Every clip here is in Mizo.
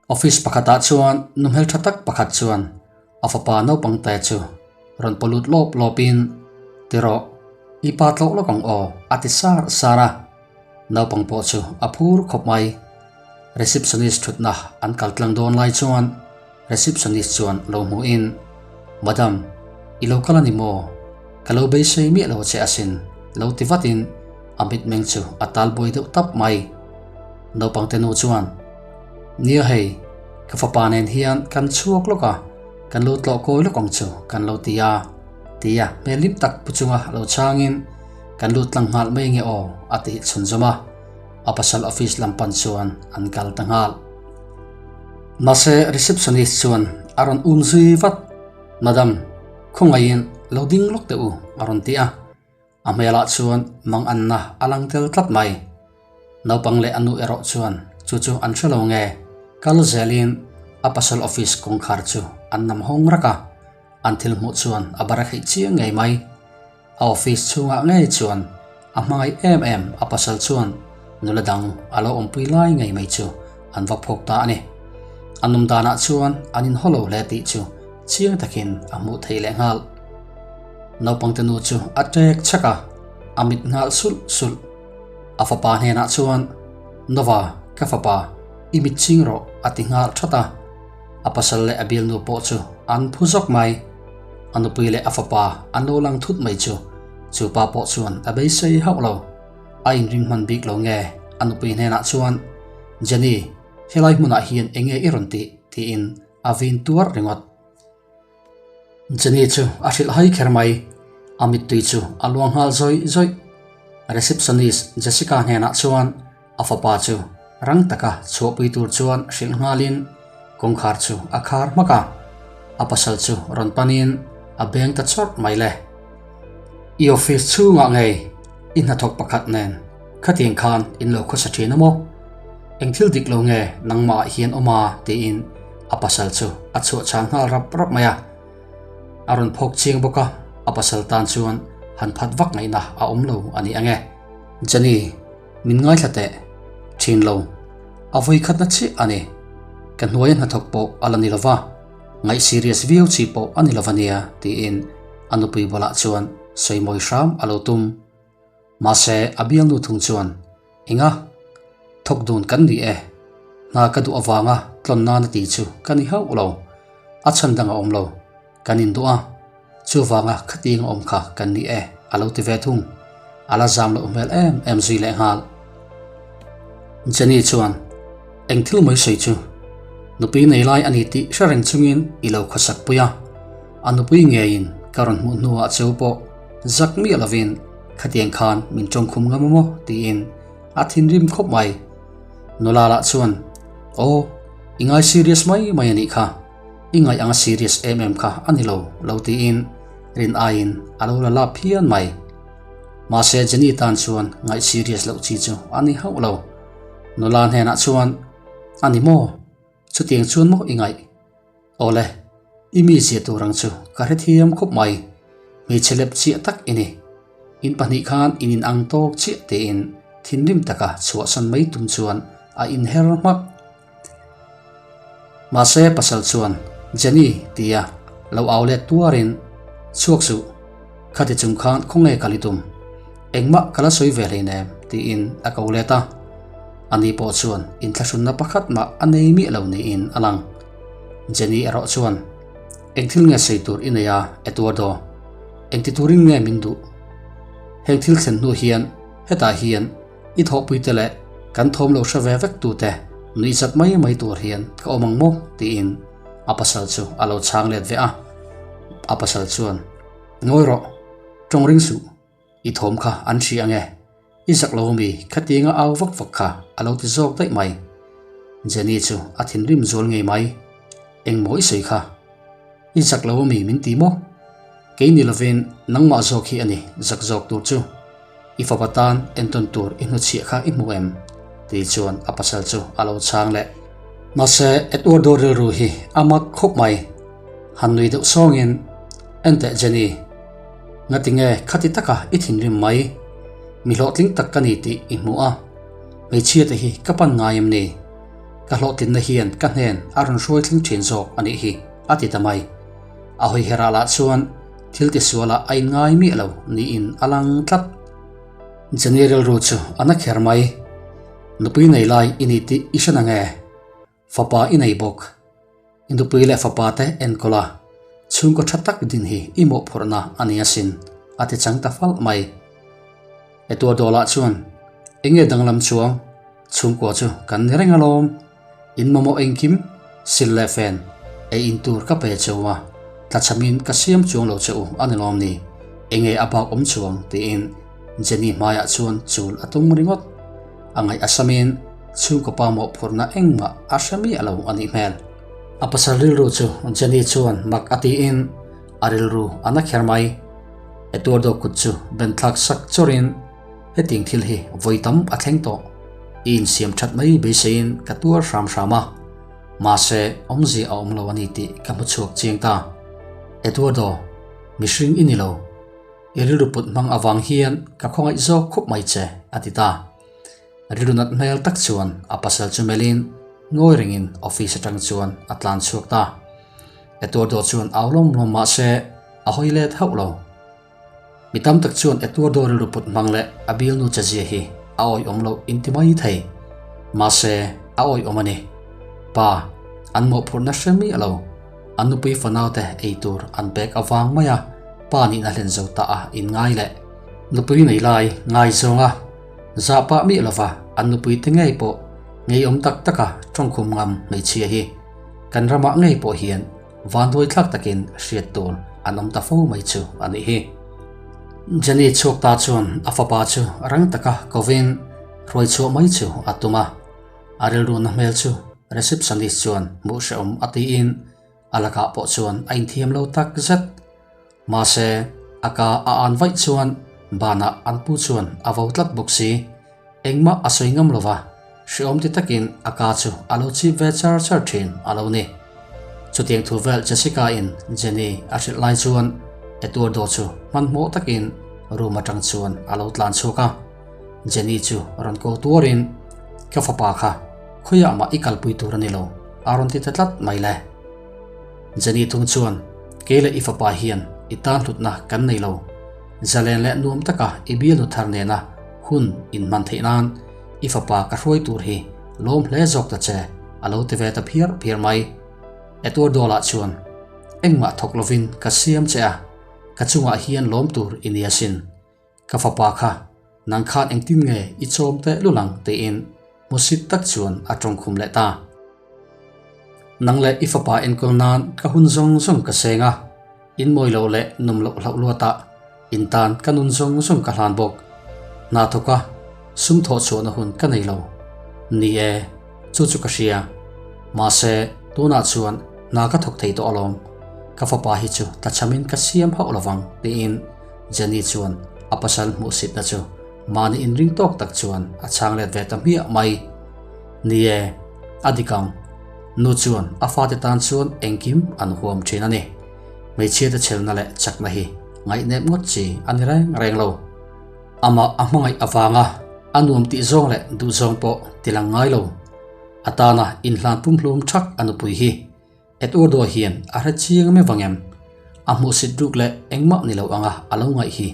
Office pakhatah chuan nu hmeltha tak pakhat chuan a fapa naupang te chu rawn paw lut lawp lawpin, Ti rawh, i pa tlawh lawk ang aw, a ti sar sar a. Naupang pawh chu a phur khawp mai. Receptionist thutna an kal tlang dawn lai chuan receptionist chuan lo hmuhin, Madam, i lo kal a ni maw? Ka lo beisei miah lo che asin, lo ti vatin a mitmeng chu a tal buai deuh tap mai. Naupangte nu chuan, Nia hei, ka fapa nen hian kan chhuak lawk a, kan lo tlawh kawi lawk ang chu kan lo ti a, tia hmel lim tak pu chunga lo chhangin kan lut tlang nghal mai nge aw a tih chhunzawm a, a pasal office lam pan chuan an kal ta nghal. Mahse receptionist chuan a rawn um zui vat, Madam, khawngaihin lo ding lawk teh u a rawn ti a. A hmelah chuan manganna a lang tel tlat mai. Naupang leh a nu erawh chuan chu chu an hre lo nge, kal zelin a pasal office kawngkhar chu an nam hawng rak a, an thil hmuh chuan a bar a kheih chiang ngei mai. A office chhungah ngei chuan a hmangaih em em a pasal chuan nula dang a lo awmpui lai ngei mai chu an va phawk ta a ni. A num danah chuan an inhaw lo hle tih chu chiang takin a hmuh theih leh nghal. Naupangte nu chu a ṭek chhak a, a mit nghal sulh sulh. A fapa hnenah chuan, Nova, ka fapa, i mit ching rawh, a ti nghal ṭhat a. A pasal leh a bialnu pawh chu an phu zawk mai. A nupui leh a fapa an lo lang thut mai chu, chu pa pawh chuan a beisei hauh lo. A inring hman bik lo nge, a nupui hnenah chuan, Jenny, helai hmunah hian eng nge i rawn tih? tiin a vin tuar ringawt. Jenny chu a hrilh hai kher mai, a mittui chu a luang nghal zawih zawih. Receptionist Jessica hnenah chuan a fapa chu rang taka chhuahpui tur chuan hrilh nghalin kawngkhar chu a khar hmak a, a pasal chu rawn panin a beng ta chawrh mai le. I office chhungah ngei i hnathawk pakhat nen khatiang khan in lo khawsa thin a maw? Eng thil dik lo nge nangmah ah hian awm a? tiin a pasal chu a chhuah chhang nghal rap rap mai a. A rawn phawk chiang bawk a, a pasal tan chuan han phat vak ngaihna a awm lo a ni ang e. Jenny, min ngaithla teh thin lo. A vawi khatna chiah a ni. Ka hnuaia hnathawk pawh a la ni lo va, ngaih serious viau chi pawh a ni lo va nia tiin a nupui bulah chuan sawimawi hram a lo tum. Mahse, a bialnu thung chuan, Enga? Thawk dun kan ni e. Hna ka duh avanga tlawn nana ti chu ka ni hauh lo. A chhan dang a awm lo. Kan induh a. Chuvanga khatiang a awm kha kan ni e, a lo ti ve thung. A la zam loh hmel em em zui leh nghal. Jenny chuan, Eng thil mai sawi chu? Nupui nei lai a ni tih hre reng chungin i lo khawsak pui a. A nupui ngeiin ka rawn hmuh hnuah cheu pawh zak miah lovin khatiang khan min tawngkhum ngam a maw tiin a thinrim khawp mai. Nula lah chuan, Aw, i ngai serious mai mai a nih kha, i ngaih anga serious em em kha a ni lo lo tiin rin aiin a lo la lap phian mai. Mahse Jenny tan chuan ngaih serious loh chi chu a ni hauh lo. Nula hnenah chuan, A ni maw? Chutiang chuan maw i ngaih? Awle, i mi zia tur ang chu ka hrethiam khawp mai, hmeichhe lep chiah tak i ni. In pahnih khan in inang tawk chiah tiin thinrim taka chhuahsan mai tum chuan a inher hmak. Mahse pasal chuan Jenny tia lo au let tuarin, Chhuak suh, khati chung khan khawnge kal i tum? Engmah ka la sawi ve hleinem tiin a ko let a. Ani pawh chuan inthlahrunna pakhat mah a nei miah lo niin a lang. Jenny erawh chuan, Eng thil nge sawi tur i nei a, Eduardo? Eng ti turin nge min duh? Heng thil thlen hnu hian hetah hian i thawhpuite leh kan thawm lo hre ve vek tute nuihzat mai mai tur hian ka awm ang maw? tiin a pasal chu a lo chhang let ve a. A pasal chuan, Ngawi rawh, tawng ring suh. I thawm kha an hria ange, i zak lo ami khatianga au vak vak kha a lo ti zawk daih mai. Jenny chu a thinrim zual ngei mai, Engmaw i sawi kha? I zak lo ami min ti maw? Kei ni lovin nangmah zawk hi a ni zak zawk tur chu. I fapa tan entawn tur i hnuchhiah kha i hmu em? Ti chuan a pasal chu a lo chhang leh. Mahse Edwardo rilru hi a mak khawp mai. Han nui deuh sawngin, Enteh Jenny, ngatinge khati taka i thinrim mai? Mi hlawhtling tak ka ni tih i hmu a, hmeichhia te hi ka pan ngai em ni? Ka hlawhtlinna hian ka hnen a rawn hruai thleng thin zawk a nih hi, a ti ta mai. A hawiherah lah chuan thil tisualah a inngai miah lo niin a lang tlat. Jenny rilru chu a na kher mai. Nupui nei lai i ni tih i hre na nge? Fapa i nei bawk. I nupui leh fapa te enkawl a, chhungkaw tha tak din hi i mawhphurhna a ni asin, a ti chang ta falh mai. Eduardo lah chuan, Enge danglam chuang, chhungkua chu kan ni reng alawm. In mamawh engkim, sil leh fen, ei in tur ka pe cheu a, tlachhamin ka siam chuang lo che u a ni lawm ni, enge a bak awm chuang tiin Jenny hmaiah chuan chul a tum ringawt. A ngaih a samin chhungkaw pa mawhphurhna engmah a hre miah lo a nih hmel. A pasal rilru chu Jenny chuan mak a tiin a rilru a na kher mai. Eduardo kut chu ben thlak sak chawrin hetiang thil hi vawi tam a thleng tawh. I insiam that mai beiseiin ka tuar hram hram a, mahse awmzia a awm lo a ni tih ka hmu chhuak chiang ta. Eduardo, mihring i ni lo. I rilru put hmang avang hian ka khawngaih zawk khawp mai che, a ti ta. Rilru nat hmel tak chuan a pasal chu melhin ngawi rengin office atang chuan a tlan chhuak ta. Eduardo chuan au lawm lawm mah se a hawi let hauh lo. Mi tam tak chuan Eduardo rilru put hmang leh a bialnu chezia hi a awihawm loh inti mai thei. Mahse a awihawm a ni. Pa, an mawhphurhna hre miah lo. An nupui fanaute ei tur an pek avang mai a, pa nihna hlen zo ta a inngai leh. Nupui nei lai ngai zawnga zah pah miah lova an nupui te ngei pawh ngeiawm tak taka tawngkhum ngam hmeichhia hi kan ramah ngei pawh hian vanduai thlak takin hriat tur an awm ta fo mai chu a nih hi. Jenny chhuak ta chuan a fapa chu rang taka kovin hruai chhuah mai chu a tum a. A rilruhna hmel chu receptionist chuan hmuh hrehawm a tiin a lakah pawh chuan a inthiam lo tak zet. Mahse, a ka a an vaih chuan banah an pu chuan a vo tlat bawk si. Engmah a sawi ngam lova, hrehawm ti takin a ka chu a lo chip ve char char thin a lo ni. Chutiang thu vel Jessica-in Jenny a hrilh lai chuan Eduardo chu hmanhmawh takin room atang chuan a lo tlan chhuak a. Jenny chu rawn ko tuarin, Ka fapa kha khawiah mah i kalpui tur a ni lo, a rawn ti ta tlat mai le. Jenny thung chuan, Kei leh i fapa hian i tan hlutna kan nei lo. Zalen leh nuam taka i bialnu thar nena hun inhman theih nan i fapa ka hruai tur hi lawm hle zawk ta che, a lo ti ve ta phiar phiar mai. Eduardo lah chuan, Engmah thawk lovin ka siam che a, ka chungah hian lawm tur i ni asin. Ka fapa kha nang khan engtin nge i chawm teh lul ang tiin hmusit tak chuan a tawngkhum leh ta. Nang leh i fapa enkawl nan ka hun zawng zawng ka seng a, in mawi loh leh num loh hlauh luatah in tan ka nun zawng zawng ka hlan bawk. Hna thawk a, sum thawh chhuahna hun ka nei lo. Ni e, chu chu ka hria. Mahse, tunah chuan hna ka thawk thei tawh alawm. Ka fapa hi chu tlachhamin ka siam hauh lovang tiin Jenny chuan a pasal hmuhsitna chu mahni inring tawk tak chuan a chhang let ve ta hmiah mai. Ni e, a dik ang. Nu chuan a fate tan chuan engkim an huam thin a ni. Hmeichhiate chhelna leh chakna hi ngaihnep ngawt chi a ni reng reng lo. Amah a hmangaih avanga a nuam tih zawng leh duh zawng pawh tilang ngai lo. A tana inhlan pumhlum thak a nupui hi Eduardo hian a hre chiang em vang em? A hmuhsit ruk leh engmah ni lo anga a lo ngaih hi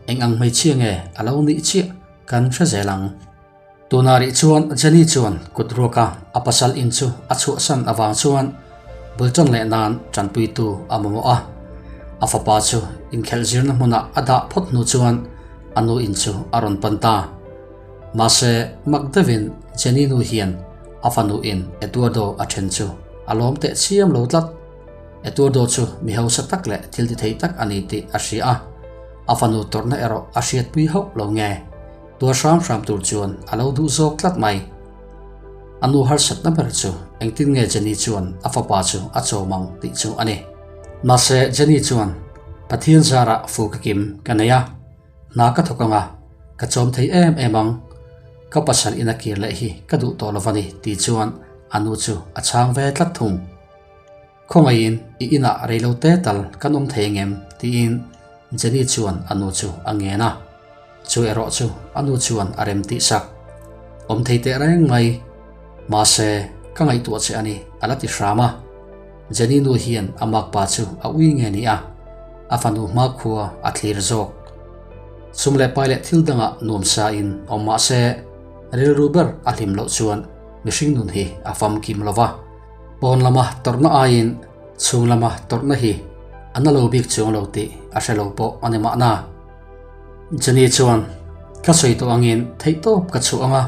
eng ang hmeichhia nge a lo nih chiah kan hre zel ang. Tuna rih chuan Jenny chuan kut ruaka a pasal in chu a chhuahsan avang chuan bul tan leh nan tanpuitu a mamawh a. A fapa chu inkhelh zirna hmunah a dah phawt hnu chuan a nu in chu a rawn pan ta. Mahse mak deuhin Jenny nu hian A fanu in Eduardo a then chu a lawm teh chiam lo tlat. Eduardo chu mi hausa tak leh thil ti thei tak a ni tih a hria a, a fanu tawrhna erawh a hriatpui hauh lo nge. Tuar hram hram tur chuan a lo duh zawk tlat mai. A nu harsatna ber chu engtin nge Jenny chuan a fapa chu a chawm ang tih chu a ni. Mahse Jenny chuan, Pathian zarah fu ka kim ka nei a. Hna ka thawk ang a, ka chawm thei em em ang. Ka pasal ina kir leh hi ka duh tawh lo va ni tih chuan a nu chu a chhang ve tlat thung. Khawngaihin i inah reilo te tal kan awm thei angem tiin Jenny chuan a nu chu a ngen a. Chu erawh chu a nu chuan a rem tih sak. Awm thei teh reng mai. Mahse, Ka ngaihtuah che a ni, a la ti hram a. Jenny nu hian a makpa chu a ui nge ni a, a fanu hmakhua a thlir zawk. Sum leh pai leh thil dangah nuamsa in awm mah se, rilru ber a hlim loh chuan mihring nun hi a famkim lo va. Pawn lama tawrhna aiin chhung lama tawrhna hi a na lo bik chuang lo tih a hre lo pawh a ni mahna. Jenny chuan, Ka sawi tawh angin theihtawp ka chhuah ang a,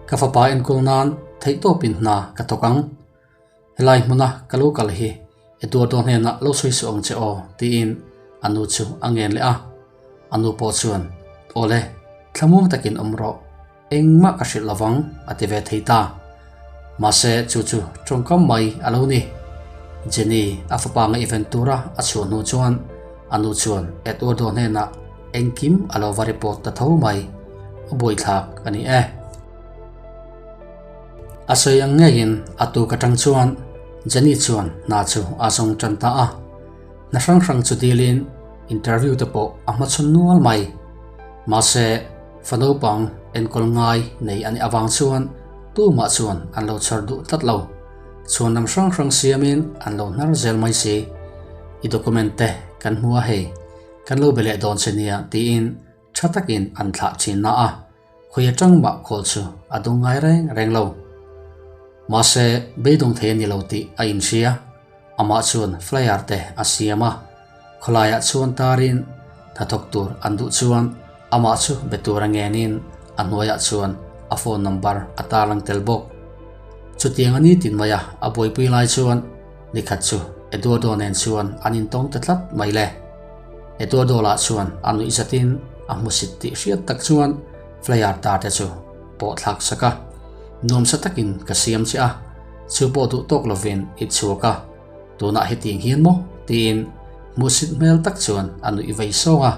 ka fapa enkawl nan theihtawpin hna ka thawk ang. Helai hmuna ka lo kal hi Eduardo hnenah lo sawi suh ang che aw tiin a nu chu a ngen leh a. A nu pawh chuan, Awle, thlamuang takin awm rawh, engmah ka hrilh lovang a ti ve thei ta. Mahse chu chu tawngkam mai a lo ni. Jenny a fapa ngaihven tura a chhuah hnu chuan a nu chuan Eduardo hnenah engkim a lo va report ta tho mai. A buaithlak a ni e. A sawi ang ngeiin a tuk atang chuan Jenny chuan hna chu a zawng tan ta a. Hna hrang hrang chu dilin interview te pawh a hmachhawn nual mai. Mahse, fa naupang enkawl ngai nei a nih avang chuan tumah chuan an lo chhar duh tlat lo. Chhuanlam hrang hrang siamin an lo hnar zel mai si. I document te kan hmu a hei, kan lo be leh dawn che nia tiin tha takin an thlah thin na a. Khawi atang mah khawl chu a dawng ngai reng reng lo. Mahse, beidawng thei a ni lo tih a inhria. Amah chuan flyer te a siam a, khawlaiah chuan tarin hnathawk tur an duh chuan amah chu be tur a ngenin a hnuaiah chuan a phone number a tarlang tel bawk. Chutiang a ni tin maia a buaipui lai chuan nikhat chu Eduardo nen chuan an intawng ta tlat mai le. Eduardo lah chuan a nuih zatin a hmusit tih hriat tak chuan flyer tar te chu pawh thlak sak a, nuamsa takin ka siam che a, chu pawh duh tawk lovin i chhuak a, tunah hetiang hian maw? tiin hmuhsit hmel tak chuan a nuih vei sawng a,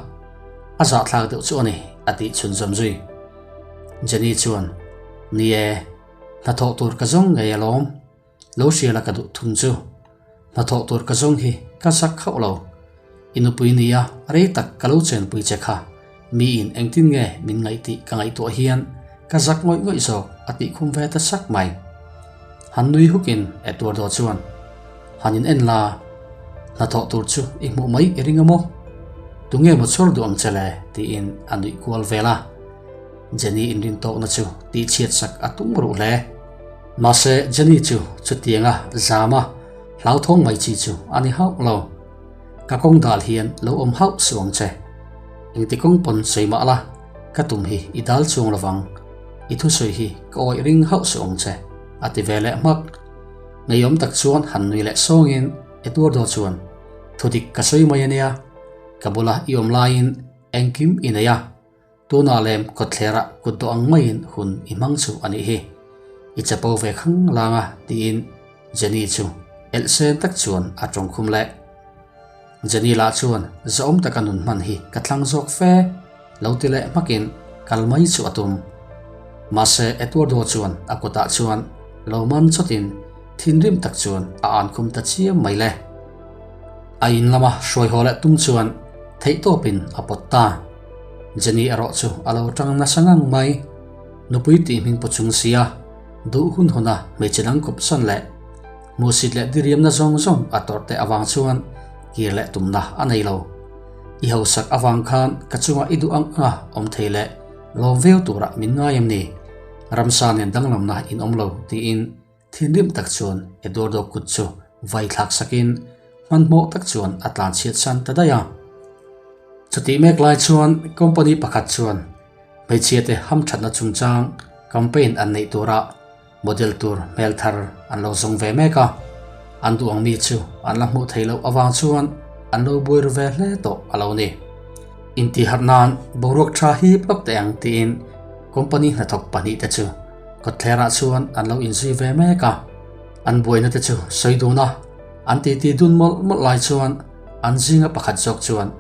a zahthlak deuh chu a ni a tih chhunzawm zui. Jenny chuan, Ni e, hnathawh tur ka zawng ngei alawm. Lo hriala ka duh thung chu. Hnathawh tur ka zawng hi ka zak hauh lo. I nupui nia rei tak ka lo chenpui che kha. Miin engtin nge min ngaih tih ka ngaihtuah hian ka zak ngawih ngawih zawk a tih khum ve ta sak mai. Han nui hukin Eduardo chuan, Han in en la, hnathawh tur chu i hmuh mai i ring a maw? Tunge maw chhawr duh ang che le? tiin a nuih kual vel a. Jenny inrintawkna chu tihchhiat sak a tum ruh hle. Mahse, Jenny chu chutianga zama hlauthawng mai chi chu a ni hauh lo. Ka kawng dal hian lo awm hauh suh ang che. Engti kawng pawn sawi mah la, ka tum hi i dal chuang lovang. I thusawi hi ka awih ring hauh suh ang che, a ti ve leh hmak. Ngeiawm tak chuan han nui leh sawngin Eduardo chuan, Thudik ka sawi mai ania, ka bula i awm laiin engkim i nei a. Tunah lem kawtthlerah kut dawh ang maiin hun i hmang chu a nih hi. I chapo ve khang lang a tiin Jenny chu elh sen tak chuan a tawng khum leh. Jenny lah chuan zahawm taka nun hman hi ka thlang zawk fe lo ti leh hmakin kal mai chu a tum. Mahse Eduardo chuan a kutah chuan lo man chawtin thinrim tak chuan a an khum ta chiam mai le. A in lama hruai haw leh tum chuan theihtawpin a pawt ta. Jenny erawh chu a lo tang nasa ngang mai. Nupui tih hming pu chung sia, duh hun huna hmeichhe dang kawp san leh hmuhsit leh diriamna zawng zawng a tawrh teh avang chuan kir leh tumna a nei lo. I hausak avang khan ka chunga i duh ang anga awm thei leh lawm viau turah min ngai em ni? Ramsa nen danglamna in awm lo tiin Thinrim tak chuan Eduardo kut chu vai thlak sakin hmanhmawh tak chuan a tlan chhiat san ta daih a. Chutih mek lai chuan company pakhat chuan hmeichhia te hamthatna chungchang campaign an neih turah model tur hmel thar an lo zawng ve mek a. An duh ang mi chu an la hmuh theih loh avang chuan an lo buai ru ve hle tawh a lo ni. Intihharh nan boruak tha hip lawk teh ang tiin company hnathawk pahnihte chu Kawtthlerah chuan an lo inzui ve mek a, an buaina te chu sawi dun a, an titi dun mawlh mawlh lai chuan an zinga pakhat zawk chuan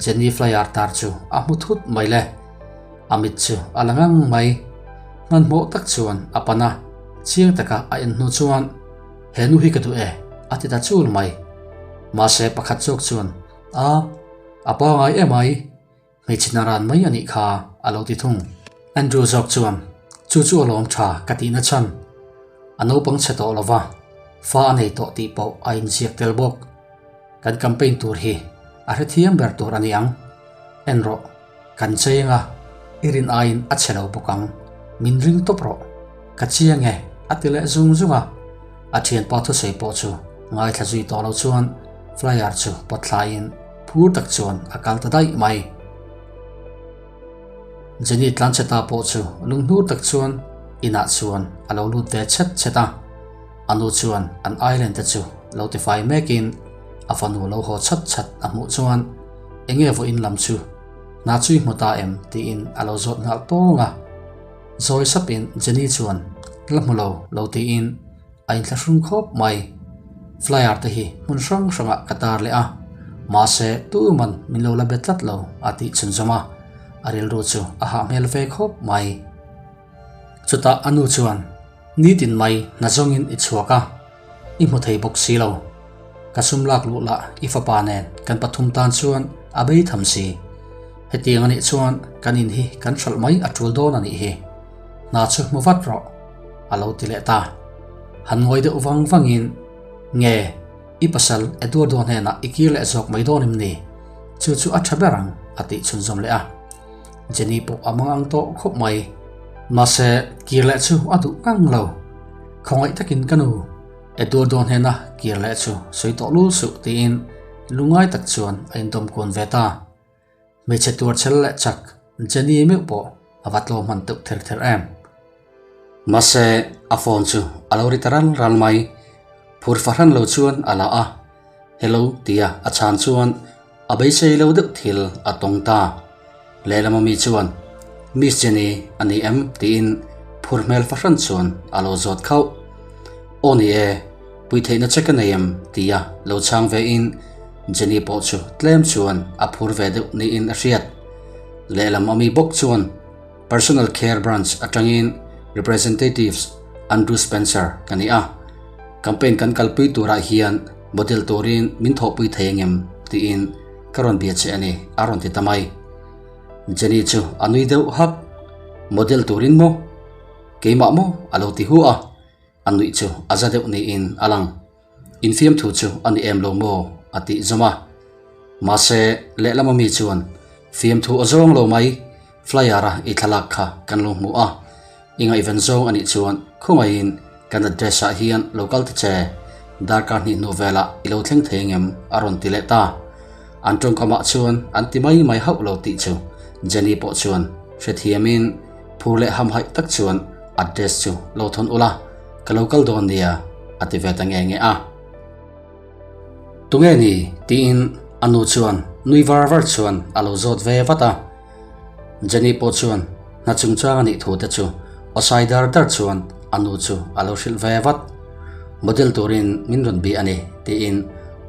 Jenny flyer tar chu a hmu thut mai le. A mit chu a la ngang mai. Hmanhmawh tak chuan a pan a, chiang taka a en hnu chuan, He nu hi ka duh e, a ti ta chul mai. Mahse pakhat zawk chuan, A, a pangai emai. Hmeichhe hna ran mai a nih kha, a lo ti thung. Andrew zawk chuan, Chu chu a lawm tha ka tihna chhan. A naupang chhe tawh lova, fa a nei tawh tih pawh a inziak tel bawk. Kan campaign tur hi a hrethiam ber tur a ni ang. En rawh, kan cheng a, i rin aiin a chhe lo bawk ang. Min ring tawp rawh, ka chiang e, a ti leh zung zung a. A thianpa thusawi pawh chu ngaithla zui tawh lo chuan flyer chu pawt thlaiin phur tak chuan a kal ta daih mai. Jenny tlanchhe ta pawh chu lunghnur tak chuan inah chuan a lo lut ve chhet chhet a. A nu chuan an island te chu lo tifai mekin a fanu lo haw chhat chhat a hmuh chuan enge vawiin lam chu hna chu i hmu ta em tiin a lo zawt nghal tawng a. Zawi sapin Jenny chuan la hmu lo lo tiin a inthlahrung khawp mai. Flyer te hi hmun hrang hrangah ka tar leh a, mahse tuman min lo la be tlat lo a tih chhunzawm a, a rilru chu a hah hmel ve khawp mai. Chutah a nu chuan, Nitin mai hna zawngin i chhuak a, i hmu thei bawk si lo. Ka sum lak luh lah i fapa nen kan pathum tan chuan a bei tham si. Hetiang anih chuan kan in hi kan hralh mai a tul dawn anih hi. Hna chu hmu vat rawh, a lo ti leh ta. Han ngawi deuh vang vangin, Nge, i pasal Eduardo hnenah i kir leh zawk mai dawn em ni? Chu chu a tha ber ang, a tih chhunzawm leh a. Jenny pawh a mang ang tawh khawp mai. Mahse, kir leh chu a duh ngang lo. Khawngaih takin ka nu, Eduardo hnena kir leh chu sawi tawh lul suh tiin lungngai tak chuan a indawm kuan ve ta. Hmeichhe tuar chhel leh chak Jenny meuh pawh a va tlawm hman teuh ther ther em. Mahse, a phone chu a lo ri ta ral ral mai. Phur fahran lo chuan a la a, Hello tia a chhan chuan a beisei lo deuh thil a tawng ta. Lehlam ami chuan, Miss Jenny a ni em? tiin phur hmel fahran chuan a lo zawt khauh. Aw ni e, pui theihna che ka nei em? tia lo chhang vein Jenny pawh chu tlem chuan a phur ve deuh niin a hriat. Lehlam ami bawk chuan Personal Care Branch atangin Representatives Andrew Spencer ka ni a, campaign kan kalpui turah hian model turin min thawhpui thei angem tiin ka rawn bia che a ni a rawn ti ta mai. Jenny chu a nui deuh hak, Model turin maw? Keimah maw? a lo ti hu a, a nuih chu a za deuh niin a lang. Infiamthu chu a ni em lo maw? a tih zawm a. Mahse, lehlam ami chuan fiamthu a zawng lo mai, flyer-a i thlalak kha kan lo hmu a, i ngaihven zawng a nih chuan khawngaihin kan address-ah hian lo kal ta che, darkar hnih hnu velah i lo thleng thei angem? a rawn ti leh ta. An tawngkamah chuan an ti mai mai hauh lo tih chu Jenny pawh chuan hrethiamin phur leh hamhaih tak chuan address chu lo thawn ula, ka lo kal dawn nia a ti ve ta nge nge a. Tunge ni? tiin a nu chuan nui var var chuan a lo zawt ve vat a. Jenny pawh chuan hna chungchang a nih thu te chu aw sai dar dar chuan a nu chu a lo hrilh ve vat. Model turin min rawn bih a ni tiin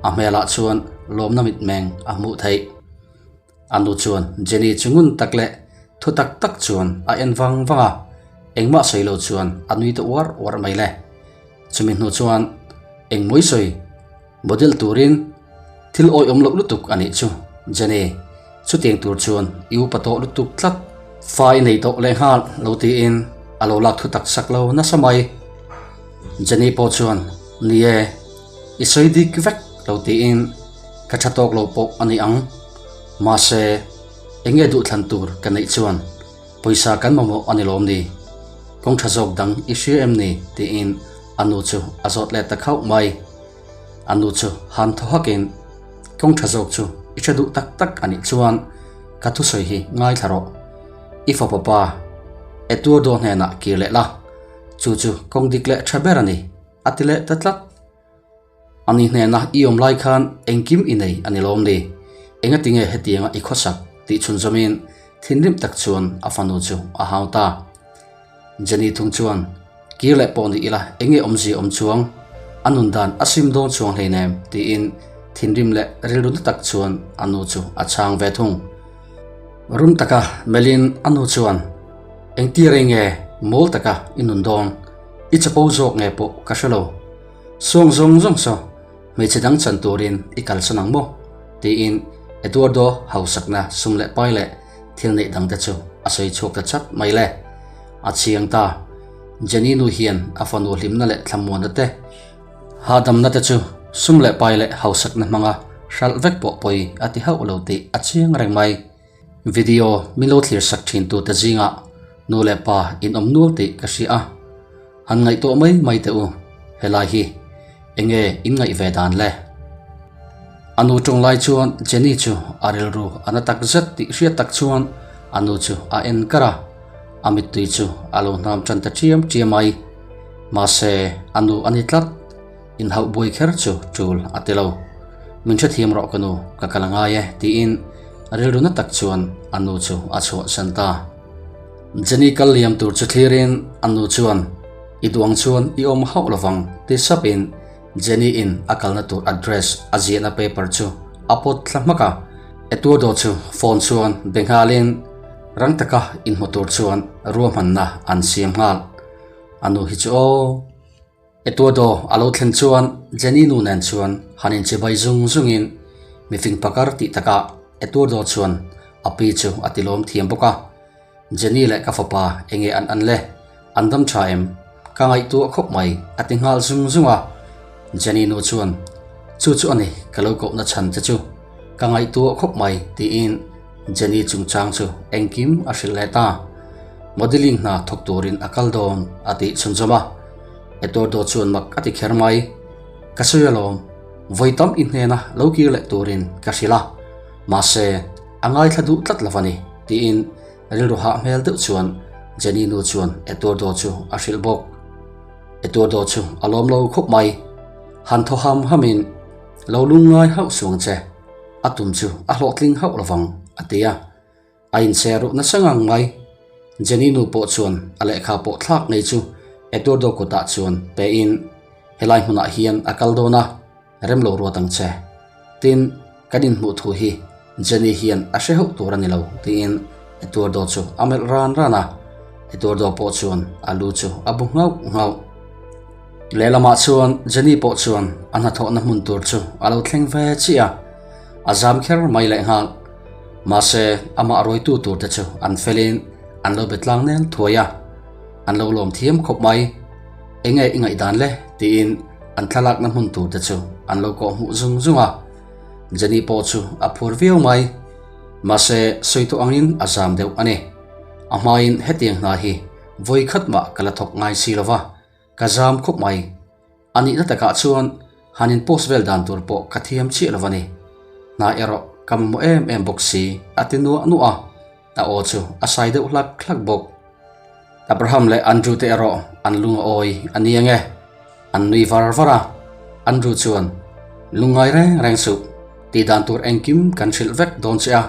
a hmelah chuan lawmna mitmeng a hmuh theih. A nu chuan Jenny chu ngun tak leh thu tak tak chuan a en vang vang a, engmah sawi lo chuan a nui ta uar uar mai le. Chumi hnu chuan engmawi sawi model turin thil awihawm loh lutuk a nih chu Jenny, chutiang tur chuan i upa tawh lutuk tlat, fa i nei tawh lehnghal lo tiin a lo lak thu tak sak lo nasa mai. Jenny pawh chuan ni e, i sawi dik vek lo tiin ka tha tawk lo pawh a ni ang. Mahse, eng nge duhthlan tur ka neih chuan pawisa kan mamawh a ni lawm ni? Kawng tha zawk dang i hria em ni? tiin a nu chu a zawt let ta khauh mai. A nu chu han thaw hakin, Kawng tha zawk chu i hre duh tak tak a nih chuan ka thusawi hi ngaithla rawh. I fapa pa Eduardo hnenah kir leh la, chu chu kawng dik leh tha ber a ni, a ti leh ta tlat. Ani hnena i awm lai khan engkim i nei a ni lawm ni? Engati nge hetianga i khawsak tih chhunzawmin thinrim tak chuan a fanu chu a hau ta. Jenny thung chuan, Kir leh pawh ni ila enge awmzia awm chuang? A nun dan a sim dawn chuang hleinem tiin thinrim leh rilru na tak chuan a nu chu a chhang ve thung. Rum taka melhin a nu chuan, Engtir ei nge mawl taka i nun dawn? I chapo zawk nge pawh ka hre lo. Sawng zawng zawng saw hmeichhe dang chan turin i kalsan ang maw? tiin Eduardo hausakna sum leh pai leh thil neih dangte chu a sawi chhuak ta chat mai le. A chiang ta. Jenny nu hian a fanu hlimna leh thlamuanna te, hahdamna te chu sum leh pai leh hausakna hmanga hralh vek pawh pawi a ti hauh lo tih a chiang reng mai. Video min lo thlir sak thin tute zingah nu leh pa in awm nual tih ka hria a, han ngaihtuah mai mai teh u, helai hi enge in ngaih ve dan le? A nu tawng lai chuan Jenny chu a rilru a na tak zet tih hriat tak chuan a nu chu a en kar a, a mittui chu a lo hnam tan ta chiam chiam mai. Mahse a nu a ni tlat, inhauh buai kher chu tul a ti lo. Min hrethiam rawh ka nu, ka kal angai e tiin a rilru na tak chuan a nu chu a chhuahsan ta. Jenny kal liam tur chu thlirin a nu chuan I duang chuan i awm hauh lovang ti sapin Jenny in a kalna tur address a ziahna paper chu a pawt thla hmak a. Eduardo chu phone chuan be nghalin rang taka inhmu tur chuan ruahmanna an siam nghal. A nu hi chu aw. Eduardo a lo thlen chuan Jenny nu nen chuan han inchibai zung zungin mifing pakar tih takah Eduardo chuan a pi chu a tilawm thiam bawk a. Jenny leh ka fapa enge an an le? An dam tha em? Ka ngaihtuah khawp mai a ti nghal zung zung a. Jenny nu chuan, Chu chu a ni, ka lo kohna chhan che chu. Ka ngaihtuah khawp mai tiin Jenny chungchang chu engkim a hrilh leh ta. Modelling hna thawk turin a kal dawn a tih chhunzawm a. Eduardo chuan mak a ti kher mai. Ka sawi alawm, vawi tam i hnena lo kir leh turin ka hrilh a. Mahse, a ngaithla duh tlat lo a ni tiin Rilru hah hmel deuh chuan Jenny nu chuan Eduardo chu a hrilh bawk. Eduardo chu a lawm lo khawp mai. Han thaw ham hamin, Lo lungngai hauh suang che, a tum chu a hlawhtling hauh lovang, a ti a. A inchhe ruh nasa ngang mai. Jenny nu pawh chuan a lehkha pawh thlak ngei chu Eduardo kutah chuan pein, Helai hmunah hian a kal dawn a. Rem lo ruat ang che. Tin, kan inhmuh thu hi Jenny hian a hre hauh tur a ni lo, tiin Eduardo chu a melh ran ran a. Eduardo pawh chuan a lu chu a bu nghauh nghauh. Lehlamah chuan Jenny pawh chuan a hnathawhna hmun tur chu a lo thleng ve chiah a, a zam kher mai lehnghal. Mahse, amah ruaitu tur te chu an felin an lo be tlang nel thuai a, an lo lawm thiam khawp mai. Enge i ngaihdan le? tiin an thlalakna hmun tur te chu an lo kawh hmuh zung zung a. Jenny pawh chu a phur viau mai. Mahse, sawi tawh angin a zam deuh a ni. A hmain hetiang hna hi vawi khat mah ka la thawk ngai si lo va, ka zam khawp mai. A nihna takah chuan han in post vel dan tur pawh ka thiam chiah lo a ni. Hna erawh ka mamawh em em bawk si a ti nuah nuah a. A aw chu a sai deuh hlak hlak bawk. Abraham leh Andrew te erawh an lung a awi a ni ange. An nui var var a. Andrew chuan, Lungngai reng reng suh, tih dan tur engkim kan hrilh vek dawn che a,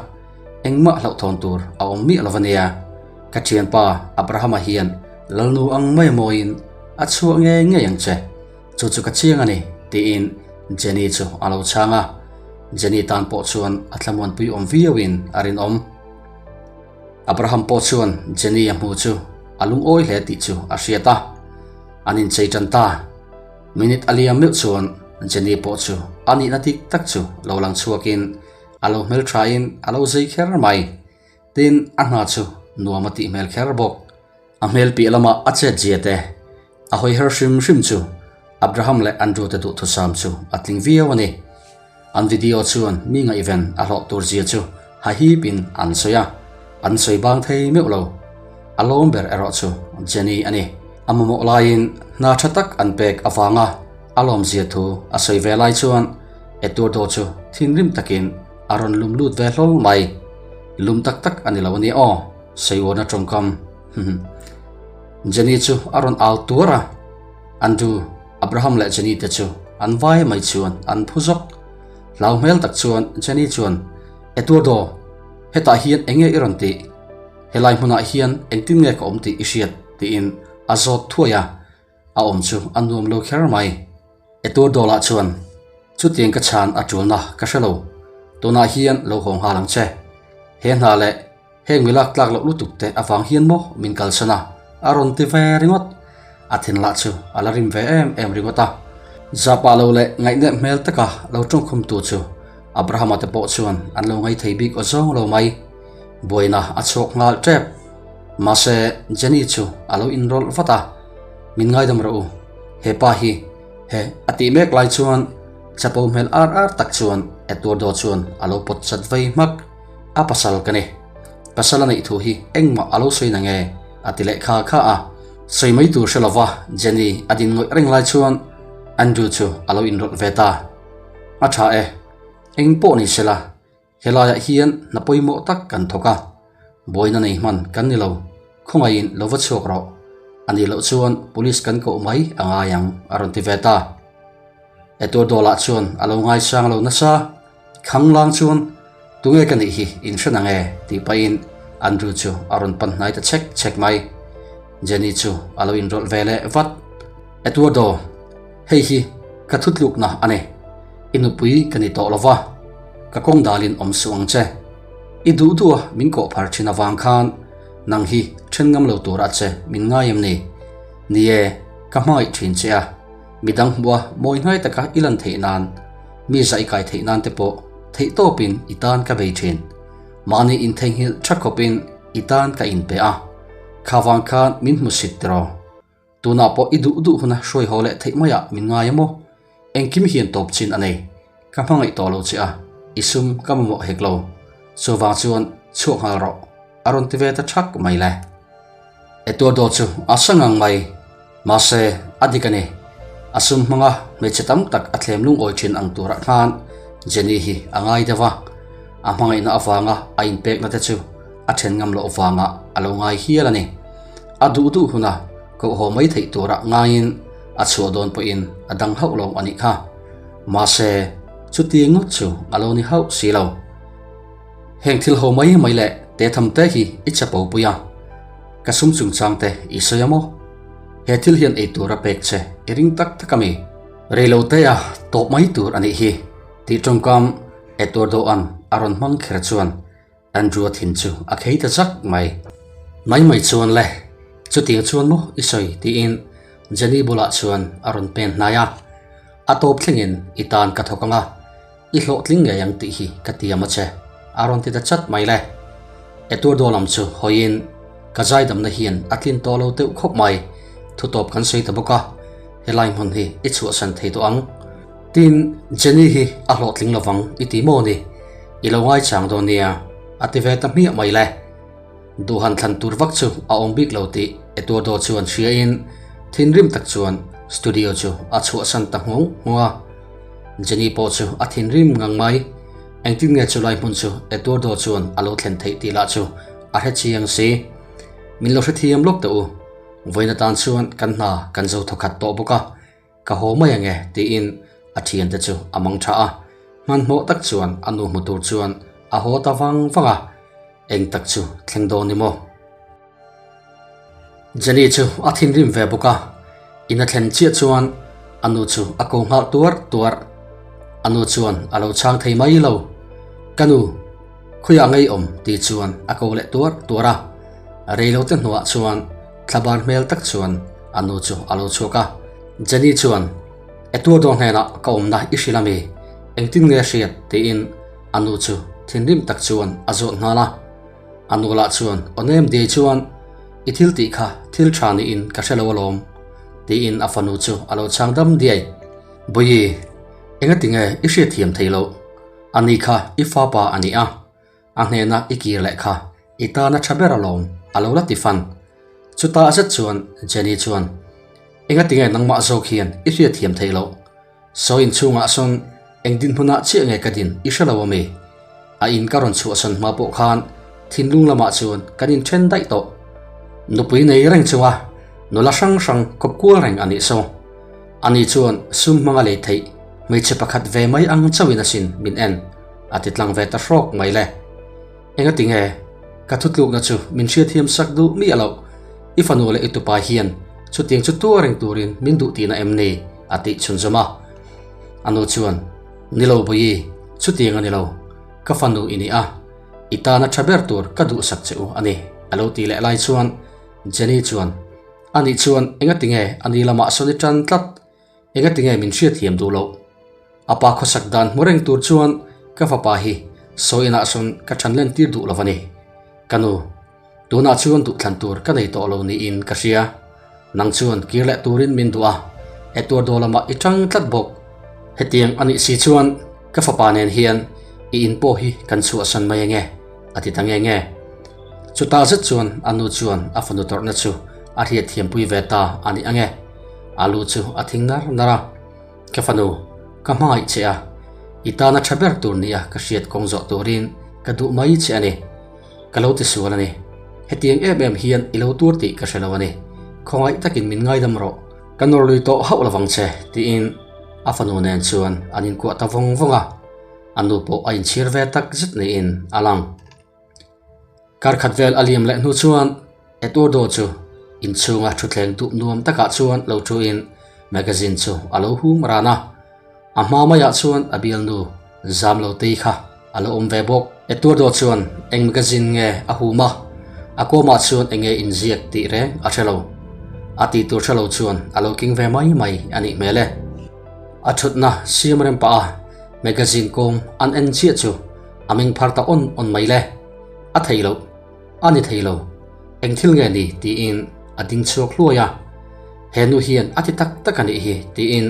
engmah hlauhthawn tur a awm miah lo ania. Ka thianpa Abrahama hian Lalnu ang mai mawiin a chhuah ngei ngei ang che. Chu chu ka chiang a ni, tiin Jenny chu a lo chhang a. Jenny tan pawh chuan a thlamuanpui awm viauin a rinawm. Abraham pawh chuan Jenny a hmu chu a lungawi hle tih chu a hriat a. An inchei tan ta. Minute a liam meuh chuan Jenny pawh chu a nihna dik tak chu lo lang chhuakin a lo hmelthain a lo zei kher mai. Tin, a hna chu nuam a tih hmel kher bawk. A hmel piah lama a chet zia te, a hawi her hrim hrim chu Abraham leh Andrew te duhthusam chu a tling viau a ni. An video chuan mi ngaihven a hlawh tur zia chu hahipin an sawi a, an sawi bang thei meuh lo. A lawm ber erawh chu Jenny a ni. A mamawh laiin hna tha tak an pek avanga a lawm zia thu a sawi ve lai chuan Eduardo chu thinrim takin a rawn lum lut ve hlawl mai. Lum tak tak a ni lo a nia aw. Seiuana tawngkam Jenny chu a rawn au tuar a, Andrew, Abraham leh Jenny te chu an vai mai chuan an phu zawk. Hlau hmel tak chuan Jenny chuan, Eduardo, hetah hian eng nge i rawn tih? Helai hmunah hian engtin nge ka awm tih i hriat? tiin a zawt thuai a, a awm chu a nuam lo kher mai. Eduardo lah chuan, Chutiang ka chhan a tulna ka hre lo, tunah hian lo haw nghal ang che. He hna leh Heng mi lak tlak loh lutuk te avang hian maw min kalsan a, a rawn ti ve ringawt. A thin lah chu a la rim ve em em ringawt a. Zahpah lo leh ngaihnep hmel taka lo tawngkhumtu chu Abrahama te pawh chuan an lo ngai thei bik aw zawng lo mai. Buaina a chhuak nghal tep. Mahse Jenny chu a lo inrawlh vat a. Min ngaidam rawh u, he pa hi he a tih mek lai chuan chapo hmel ar ar tak chuan Eduardo chuan a lo pawt chat vei hmak. A pasal ka ni. Pasal a neih thu hi engmah a lo sawi na nge? a ti leh kha kha a. Sawi mai tur hre lova Jenny a din ngawih reng lai chuan Andrew chu a lo inrawlh ve ta. A tha e, eng pawh ni sela Helaiah hian hna pawimawh tak kan thawk a, buaina nei hman kan ni lo, khawngaihin lo va chhuak rawh, a nih loh chuan police kan koh mai a ngai ang, a rawn ti ve ta. Eduardo lah chuan a lo ngaisang lo nasa, Khanglang chuan tunge ka nih hi in hre nang e tih pahin Andrew chu a rawn pan hnai ta chhek chhek mai. Jenny chu a lo inrawlh ve leh vat. Eduardo, hei hi ka thutlukna a ni. I nupui ka ni tawh lo va, ka kawng dalin awm suh ang che. I duh duh a min kawh phar thin avang khan nang hi then ngam lo tur a che min ngai em ni? Ni e, ka hmangaih thin che a, midang hmuh a mawi hnai taka i lan theih nan, mi zah i kai theih nan te pawh theih tawpin i tan ka bei thin. Mahni intheihnghilh tha khawpin i tan ka inpe a, kha vang khan min hmu sit tiraw? Tunah pawh i duh duh huna hruai haw leh theih maiah min ngai emaw? Engkim hian tawp chin a nei. Ka hmangaih tawh lo che a, i sum ka mamawh hek lo. Chuvang chuan chhuak nghal rawh, a rawn ti ve ta thak mai le. Eduardo chu a sa ngang mai. Mahse, a dik a ni. A sum hmanga hmeichhe tam tak a thlem lungawi thin ang turah khan Jenny hi a ngai deuh a. A hmangaihna avanga a inpekna te chu a then ngam loh vangah a lo ngai hial a ni. A duh duh huna koh haw mai theih turah ngaiin a chhuah dawn pawhin a dang hauh lo a nih kha. Mahse, chuti ngawt chu a lo ni hauh si lo. Heng thil ho mai mai leh te tham te hi i chapo pui a, ka sum chungchang te i sawi a maw? He thil hian ei tur a pek che i ring tak tak a mi? Reilo te a tawp mai tur a nih hi tih tawngkam Eduardo-a'n a rawn hmang kher chuan Andrew-a thin chu a khei ta zak mai. Mai mai chuan le, chutiang chuan maw i sawi tiin Jenny bulah chuan a rawn pen hnai a. A tawp thlengin i tan ka thawk ang a, i hlawhtling ngei ang tih hi ka tiam a che, a rawn ti ta chat mai le. Eduardo lam chu hawiin ka zaidamna hian a tlin tawh lo deuh khawp mai, thutawp kan sawi ta bawk a, helai hmun hi i chhuahsan thei tawh ang. Tin, Jenny hi a hlawhtling lovang i ti maw ni? I lo ngaichang dawn nia, a ti ve ta hmiah mai le. Duhan thlan tur vak chu a awm bik lo tih Eduardo chuan hriain thinrim tak chuan studio chu a chhuahsan ta nghawng nghawng a. Jenny pawh chu a thinrim ngang mai. Engtin nge chulai hmun chu Eduardo chuan a lo thlen theih tih lah chu a hre chiang si. Min lo hrethiam lawk teh u. Vawiin atan chuan kan hna kan zo thawkhat tawh bawk a. Ka haw mai ange tiin a thiante chu a mang tha a, hmanhmawh tak chuan a nu hmu tur chuan a haw ta vang vang a, eng tak chu thleng dawn ni maw? Jenny chu a thinrim ve bawk a, in a thlen chiah chuan a nu chu a ko nghal tuar tuar. A nu chuan a lo chhang thei mai lo, Ka nu, khawiah ngei awm ti chuan a ko leh tuar tuar a, reilote hnuah chuan Thlabar hmel tak chuan a nu chu a lo chhuak a, Jenny chuan, Eduardo hnenah ka awmna i hrilh ami? Engtin nge hriat? tiin a nu chu thinrim tak chuan a zawt nghal a. A nu lah chuan aw nem diai chuan, I thil tih kha thil tha niin ka hre lo alawm, tiin a fanu chu a lo chhang dam diai. Bawihi, engatinge i hriatthiam theih loh? Ani kha i fapa a ni a. A hnena i kir leh kha i tana tha ber alawm a lo la ti fan. Chutah zet chuan Jenny chuan, Engatinge nangmah zawk hian i hriatthiam theih loh? Saw inchhungah sawn eng dinhmunah chiah nge ka din i hre lo ami? A in ka rawn chhuahsan hma pawh khan thinlung lamah chuan kan inthen daih tawh. Nupui nei reng chunga nula hrang hrang kawp kual reng a nih saw. Ani chuan sum hmanga lei theih hmeichhe pakhat ve mai ang chauhin asin min en a ti tlang ve ta hrawk mai le. Engati nge ka thutlukna chu min hriatthiam sak duh miah loh? I fanu leh i tupa hian chutiang chu tuar reng turin min duh tihna em ni? a tih chhunzawm a. A nu chuan, Ni lo Bawihi, chutiang a ni lo. Ka fanu i ni a, i tana tha ber tur ka duhsak che u a ni a lo tih leh lai chuan Jenny chuan, Anih chuan engati nge a ni lamah sawn i tan tlat? Engati nge min hriatthiam duh loh? A pa khawsak dan hmu reng tur chuan ka fapa hi sawi inah sawn ka than len tir duh lo a ni. Ka nu, tunah chuan duhthlan tur ka nei tawh lo niin ka hria. Nang chuan kir leh turin min duh a, Eduardo lamah i tang tlat bawk. Hetiang a nih si chuan ka fapa nen hian i in pawh hi kan chhuahsan mai ange, a ti ta nge nge. Chutah zet chuan a nu chuan a fanu tawrhna chu a hriatthiampui ve ta a ni ange. A lu chu a thing nar nar a. Ka fanu, ka hmangaih che a, i tana tha ber tur nia ka hriat kawng zawh turin ka duh mai che a ni. Ka lo ti sual a ni. Hetiang em em hian i lo tur tih ka hre lo a ni. Khawngaih takin min ngaidam rawh. Ka nawr lui tawh hauh lovang che, tiin a fanu nen chuan an inkuah ta vawng vawng a. A nu pawh a inchhir ve tak zet niin a lang. Kar khat vel a liam leh hnu chuan Eduardo chu inchhunga thutthleng duh nuam takah chuan lo thuin magazine chu a lo hum ran a. A hma maiah chuan a bialnu zam lo tei kha a lo awm ve bawk. Eduardo chuan eng magazine nge a hum a, a kawmah chuan eng nge inziak tih reng a hre lo. A tih tur hre lo chuan a lo king ve mai mai a nih hmel e. A thutna siam rem pah a magazine kawng an en chiah chu a meng phar ta awn awn mai le. A thei loh, a ni thei lo, eng thil nge ni tiin a ding chhuak hluai a. He nu hian a ti tak tak a nih hi tiin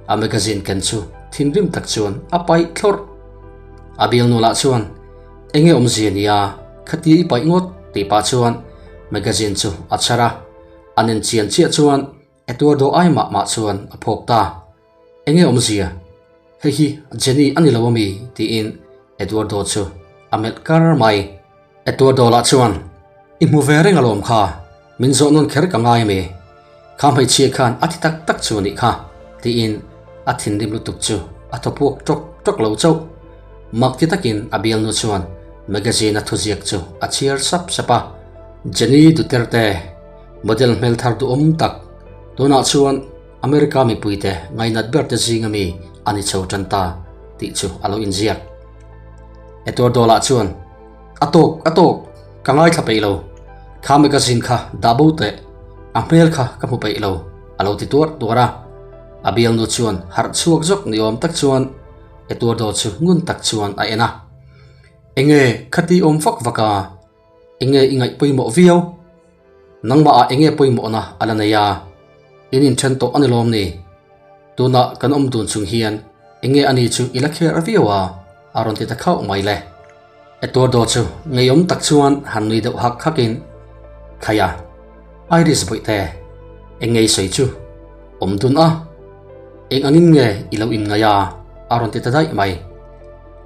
a magazine ken chu thinrim tak chuan a paih thlawrh. A bialnu lah chuan eng nge awmzia nia khati i paih ngawt tih pah chuan magazine chu a chhar a, an en chian chiah chuan Eduardo ai mah mah chuan a phawk ta. Eng nge awmzia? Hei hi Jenny a ni lo ami? tiin Eduardo chu a melh kar mai. Eduardo lah chuan, I hmu ve reng alawm kha, min zawh nawn kher ka ngai ami? Kha hmeichhia khan a ti tak tak chu a nih kha, tiin a thinrim lutuk chu a thaw puak tawk tawk lo chauh. Mak ti takin a bialnu chuan magazine a thuziak chu a chhiar sap sap a, Jenny Duterte, model hmel thar duhawm tak, tunah chuan America mipuite ngainat ber te zinga mi a ni chho tan ta tih chu a lo inziak. Eduardo lah chuan, A tawk, a tawk, ka ngaithla peih lo. Kha magazine kha dah bo teh, a hmel kha ka hmu peih lo, a lo ti tuar tuar a. A bialnu chuan harh chhuak zawk ni awm tak chuan Eduardo chu ngun tak chuan a en a. Enge khati awm vak vak a? Enge i ngaih pawimawh viau? Nangmah ah enge pawimawhna a la nei a? In inthen tawh a ni lawm ni? Tunah kan awm dun chung hian enge ani chu i la kher viau a? A rawn ti ta khauh mai le. Eduardo chu ngeiawm tak chuan han nui deuh hak hak in, Khaia, Iris bawihte, eng ngei sawi chu? Awm dun a? Eng angin nge i lo inngaih a? A rawn ti ta daih mai.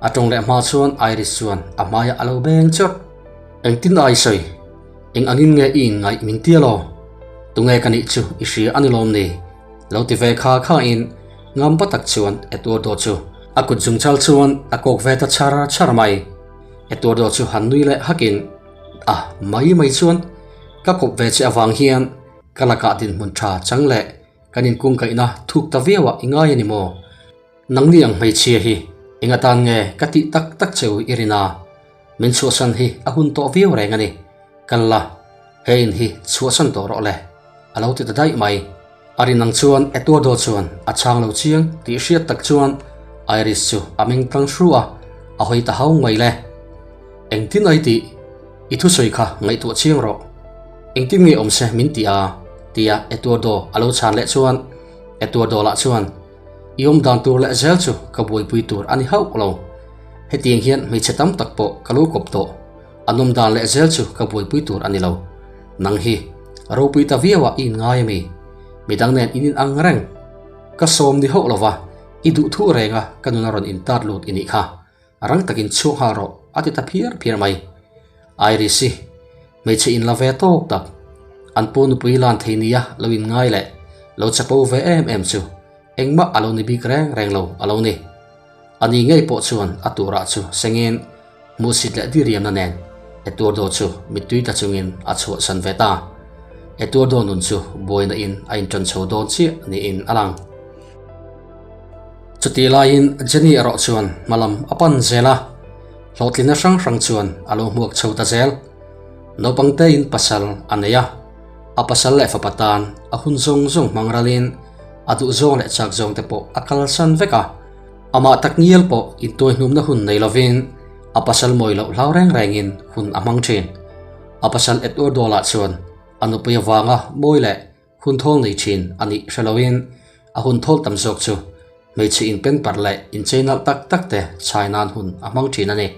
A tawng leh hma chuan Iris chuan a hmaiah a lo beng chawrh. Engtin a i sawi? Eng angin nge i inngaih min tia law? Tunge ka nih chu i hria a ni lawm ni? Lo ti ve kha khain ngam pa tak chuan Eduardo chu a kut zungchal chuan a kawk ve ta char char mai. Eduardo chu han nui leh hakin, A, mai mai chuan ka kawp ve che avang hian ka lakah dinhmun tha chang leh kan inkungkaihna thuk ta viauah i ngai a ni maw? Nangni ang hmeichhia hi eng atan nge ka tih tak tak cheu i rin a? Min chhuahsan hi a hun tawh viau reng a ni. Kal la, he in hi chhuahsan tawh rawh le, a lo ti ta daih mai. A rin ang chuan Eduardo chuan a chhang lo chiang tih hriat tak chuan Iris chu a meng tlang hru a, a hawi ta hau mai le. Engtin ai tih? I thusawi kha ngaihtuah chiang rawh. Engtin nge awm se min ti a? tia Eduardo a lo chhan leh chuan Eduardo lah chuan I awm dan tur leh zel chu ka buaipui tur a ni hauh lo. Hetiang hian hmeichhe tam tak pawh ka lo kawp tawh. An awm dan leh zel chu ka buaipui tur a ni lo. Nang hi ropui ta viauah i inngai a mi? Midang nen in inang reng. Ka sawm ni hauh lova, i duh thuh renga ka nuna rawn intat lut i nih kha. Rang takin chhuak nghal rawh a ti ta phiar phiar mai. Iris-i, hmeichhe in la ve tawk tak, an pu nupui lan thei nia lo in ngai leh lo chapo ve em em chu engmah a lo ni bik reng reng lo a lo ni. Ani ngei pawh chuan a turah chu sengin hmuhsit leh diriamna nen Eduardo chu mittui tla chungin a chhuahsan ve ta. Eduardo nun chu buaina in a inṭan chho dawn chiah niin a lang. Chutih laiin Jenny erawh chuan hmalam a pan zel a, hlawhtlinna hrang hrang chuan a lo hmuak chho ta zel. Naupang tein pasal a nei a, a pasal leh fapa tan a hun zawng zawng hmang ralin a duh zawng leh chak zawng te pawh a kalsan vek a. Amah tak ngial pawh intuaihnumna hun nei lovin a pasal mawi loh hlau reng rengin hun a hmang thin. A pasal Edward Dawla chuan a nupui avanga mawi leh. Hun thawl nei thin a nih hre loin a hun thawl tam zawk chu hmeichhe inpen parh leh inchei nalh tak tak te chhai nan hun a hmang thin a ni.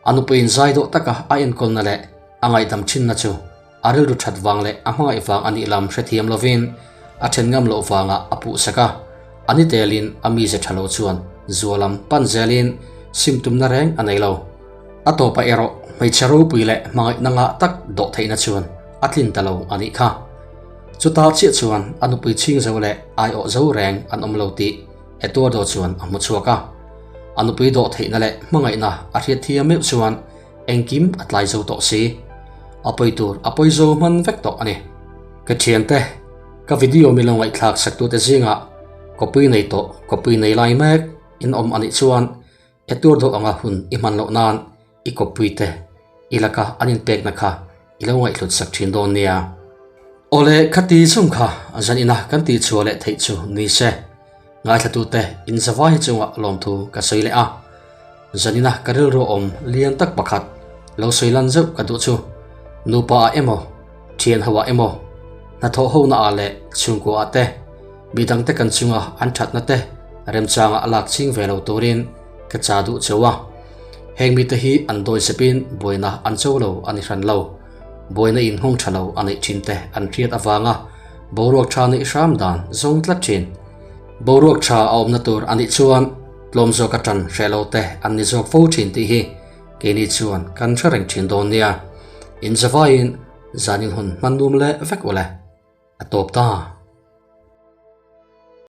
A nupuiin zai dawh taka a enkawlna leh a ngaihdam thinna chu a rilru that vang leh a hmangaih vang a nih lam hrethiam lovin a then ngam loh vangah a puh sak a, a ni telin a mize tha lo chuan zua lam pan zelin sim tumna reng a nei lo. A tawpah erawh hmeichhe ropui leh hmangaihna ngah tak dawh theihna chuan a tlin ta lo a nih kha. Chuta chiah chuan a nupui chhing zo leh aiawh zo reng an awm lo tih Eduardo chuan a hmu chhuak a. A nupui dawh theihna leh hmangaihna a hriat thiam meuh chuan engkim a tlai zo tawh si. A pawi tur a pawi zo hman vek tawh a ni. Ka thiante, ka video mi lo ngaihthlak saktute zingah kawpui nei tawh, kawpui nei lai mek in awm a nih chuan Eduardo anga hun i hman loh nan i kawppui te i laka an inpekna kha i lo ngaihhlut sak thin dawn nia. Awle khati chung kha zan ina kan tih chhuah leh theih chu ni se. Ngaithlatute in zavai chungah lawmthu ka sawi leh a. Zan ina ka rilru awm lian tak pakhat lo sawi lan zeuh ka duh chu nupa ah emaw, thian ho ah emaw, hnathawh ho na ah leh chhungkua ah te midangte kan chunga an thatna te remchanga a lak ching ve lo turin ka cha duh cheu a. Heng mite hi an dawi zepin buaina an cho lo a ni hran lo. Buaina in nghawng tha lo a neih thin te an hriat avanga boruak tha neih hram dan zawng tlat thin. Boruak tha a awmna tur a nih chuan tlawm zawk atan hreh lo te an ni zawk fo thin tih hi keini chuan kan hre reng thin dawn nia. Inzavaiin zanin hun hman num leh vek ule. A tawp ta.